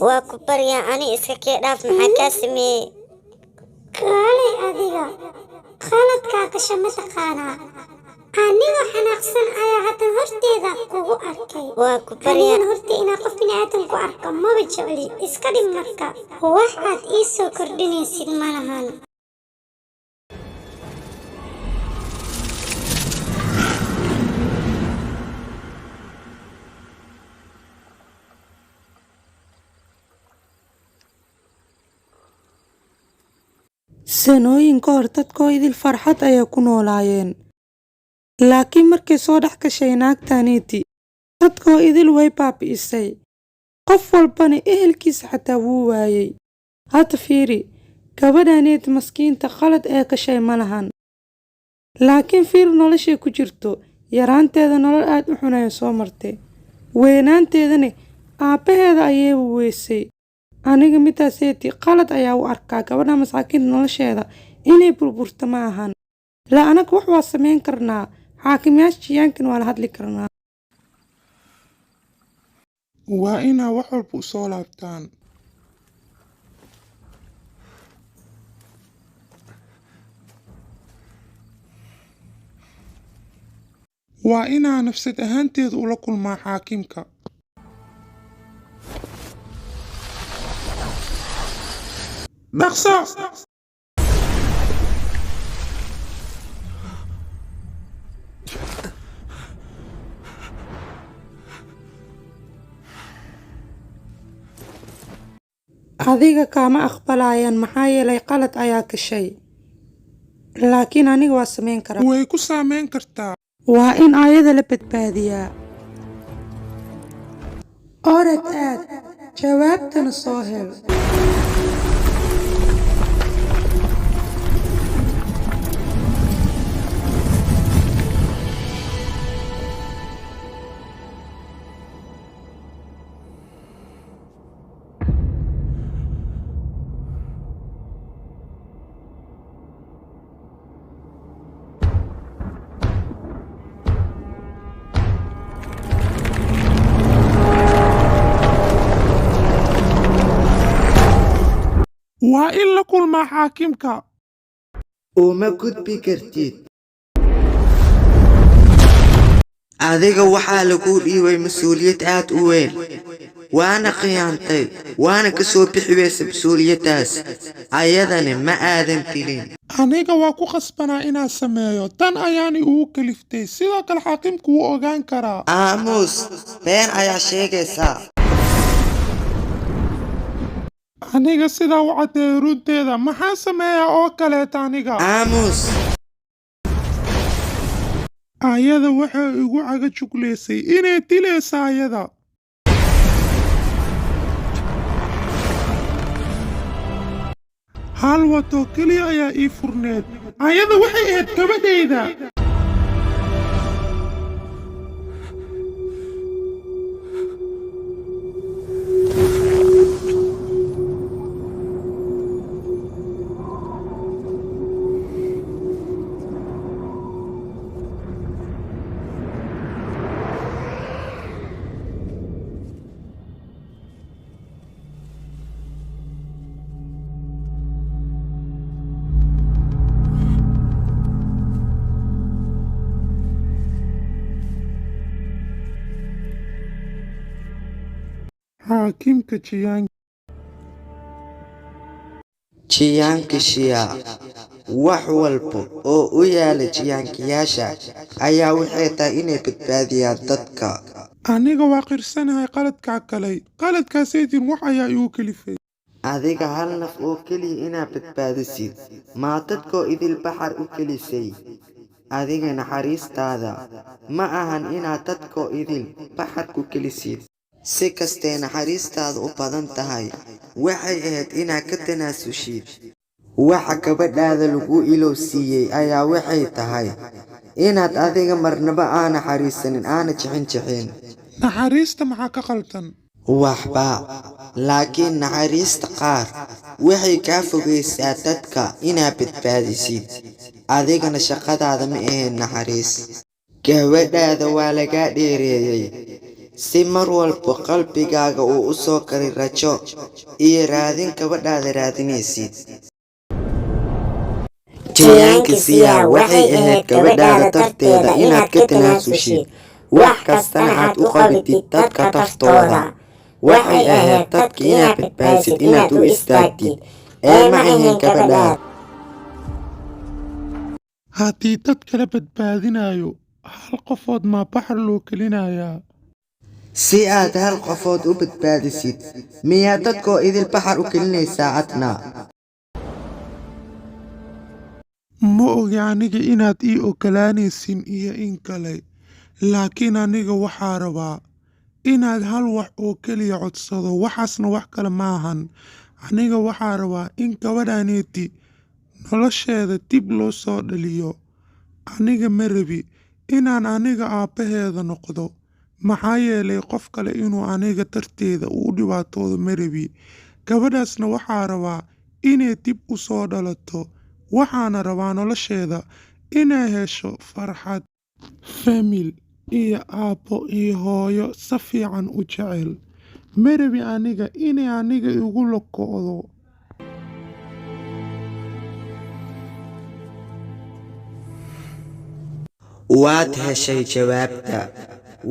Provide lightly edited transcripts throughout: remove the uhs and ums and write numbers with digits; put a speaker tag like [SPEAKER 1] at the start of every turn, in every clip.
[SPEAKER 1] Waa ku baryaa, ani iska kee dhaaf. Maxaa kaa sameeyey?
[SPEAKER 2] Kaalay adiga, qaladkaa gasha ma taqaanaa? Anigoo xanaaqsan ayaa haddan horteeda kugu arkay.
[SPEAKER 1] Waa ku baryaa.
[SPEAKER 2] Anigana horta inaa qof bini'aadan ku arko maba jecli. Iska dhib marka, waxaad ii soo kordhinaysid ma lahan.
[SPEAKER 3] Sanooyin ka hor, dadkoo idil farxad ayay ku noolaayeen. Laakiin markay soo dhex gashay naagtaneeti, dadkoo idil way baabi'isay. Qof walbana ehelkiisa xataa wuu waayay. Hadda fiiri, gabadhaneeti maskiinta qalad ee gashay ma lahan. Laakiin fiir noloshay ku jirto, yaraanteeda nolol aad u xun ayay soo martay. Weynaanteedana aabbaheeda ayayba weysay. Aniga midaaseeti qalad ayaa u arkaa. Gabadha masaakiinta nolosheeda inay burburto ma ahan. La anaga wax waa samayn karnaa, xaakimyaasha jiyaankan waa la hadli karnaa.
[SPEAKER 4] Waa inaa wax walba u soo laabtaan. Waa inaa nafsad ahaanteeda ula kulmaa xaakimka. Dhaqso!
[SPEAKER 3] Adiga kaama aqbalayaan, maxaa yeelay qalad ayaa gashay. Laakiin aniga waa samayn karaa.
[SPEAKER 4] Way ku saameyn kartaa.
[SPEAKER 3] Waa in ayada la badbaadiyaa. Orod aad, jawaabtana soo hel.
[SPEAKER 4] Waa in la kulmaa xaakimka.
[SPEAKER 5] Uma gudbi kartid. Adiga waxaa laguu dhiibay mas'uuliyad aad u weyn, waana khiyaantay, waana ka soo bixi weysa mas'uuliyaddaas. Ayadana ma aadan dilin.
[SPEAKER 4] Aniga waa ku khasbanaa inaan sameeyo. Tan ayaana igu kaliftay. Sidoo kale xaakimku wuu ogaan karaa.
[SPEAKER 5] Aamus, been ayaa sheegaysaa.
[SPEAKER 4] Aniga sidaa u caddeeyo runteeda, maxaan sameeyaa oo kaleeta aniga?
[SPEAKER 5] Aamus.
[SPEAKER 4] Ayada waxay igu caga juglaysay inay dilaysa ayada. Hal wato keliya ayaa ii furneed. Ayada waxay ahayd gabadhayda. Xaakimka Jiang.
[SPEAKER 5] Jiyankishiya, wax walba oo u yaala jiyankiyaasha ayaa waxay tahay inay badbaadiyaan dadka.
[SPEAKER 4] Aniga waa qirsanahay qaladkaa galay. Qaladkaasaytin wax ayaa igu kalifay.
[SPEAKER 5] Adiga hal naf oo keliya inaad badbaadisid, maa dadkoo idil baxar u kelisay. Adiga naxariistaada ma ahan inaad dadkoo idil baxar ku kelisid. Si kastee naxariistaadu u badan tahay, waxay ahayd inaad ka tanaasushid. Waxa gabadhaada lagu ilowsiiyey ayaa waxay tahay inaad adiga marnaba aan naxariisanin, aana jixin jixin.
[SPEAKER 4] Naxariista maxaa ka qaldan?
[SPEAKER 5] Waxba, laakiin naxariista qaar waxay kaa fogeysaa dadka inaad badbaadisid. Adigana shaqadaada ma ahayn naxariis. Gabadhaada waa lagaa dheereeyay. Si mar walba qalbigaaga uu u soo kari rajo iyo raadin gabadhaada raadinaysid. Jiyaanka Siya waxay ahayd gabadhaada darteeda inaad ka tanaasushid, wax kastana aad u qabatid dadka dartooda. Waxay ahayd dadka inaad badbaadisid, inaad u istaagtid, ee ma ahayn gabadhaada.
[SPEAKER 4] Haddii dad kala badbaadinayo, hal qofood maa baxar loo kelinayaa?
[SPEAKER 5] Si aad hal qofood u badbaadisid, miyaa dadkoo idil baxar u kelinaysaa adna?
[SPEAKER 4] Ma ogi aniga inaad ii ogolaanaysin iyo in kale, laakiin aniga waxaa rabaa inaad hal wax oo keliya codsado, waxaasna wax kale maahan. Aniga waxaa rabaa in gabadhaneeti nolosheeda dib loo soo dhaliyo. Aniga ma rabi inaan aniga aabbaheeda noqdo, maxaa yeelay qof kale inuu aniga darteeda u dhibaatoodo ma rabi. Gabadhaasna waxaa rabaa inay dib u soo dhalato, waxaana rabaa nolosheeda inay hesho farxad, famil iyo aabbo iyo hooyo si fiican u jecel. Ma rabi aniga inay aniga igu loko'do.
[SPEAKER 5] Waad heshay jawaabta.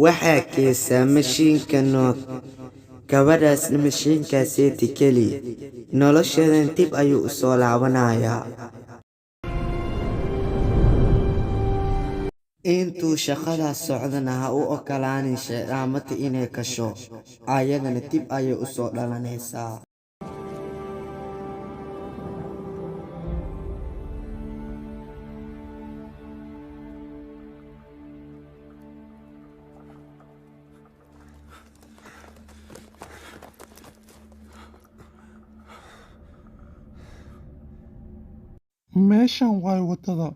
[SPEAKER 5] Waxaa keesa mashiinka nood. Gabadhaasna mashiinkaaseti keli. Nolosheedan dib ayuu u soo laabanayaa. Intuu shaqadaas socdana ha u ogolaanin shayddaamada inay gasho, ayadana dib ayay u soo dhalanaysaa.
[SPEAKER 4] Meeshan waay waddada.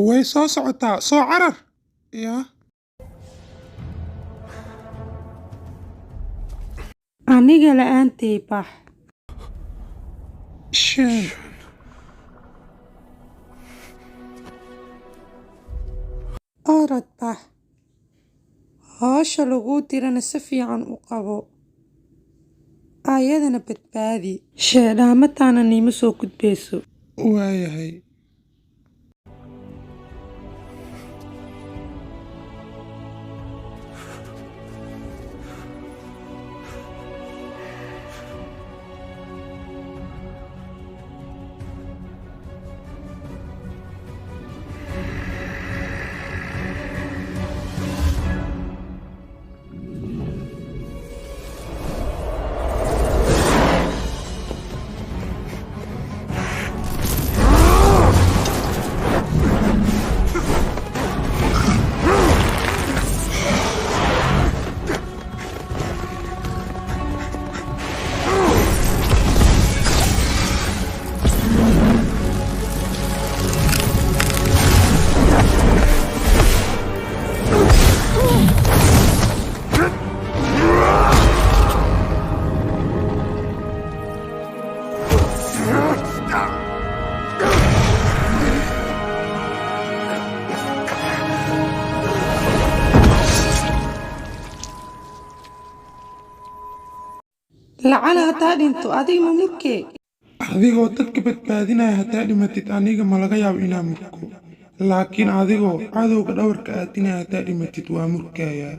[SPEAKER 4] Way soo socotaa, soo carar. Yaa.
[SPEAKER 3] Aniga la'aantay bax.
[SPEAKER 4] Shan.
[SPEAKER 3] Orod bax. Hawsha laguu dirana si fiican u qabo. Ayadana badbaadi. Sheedhaamataana niima soo gudbayso.
[SPEAKER 4] Waayahay.
[SPEAKER 3] Lacala haddaa dhinto adiga ma murkee?
[SPEAKER 4] Adigoo dadka badbaadinaya haddaa dhimatid, aniga ma laga yaabo inaan murko, laakiin adigoo cadowga dhabarka aadinaya haddaa dhimatid waa murkayaa.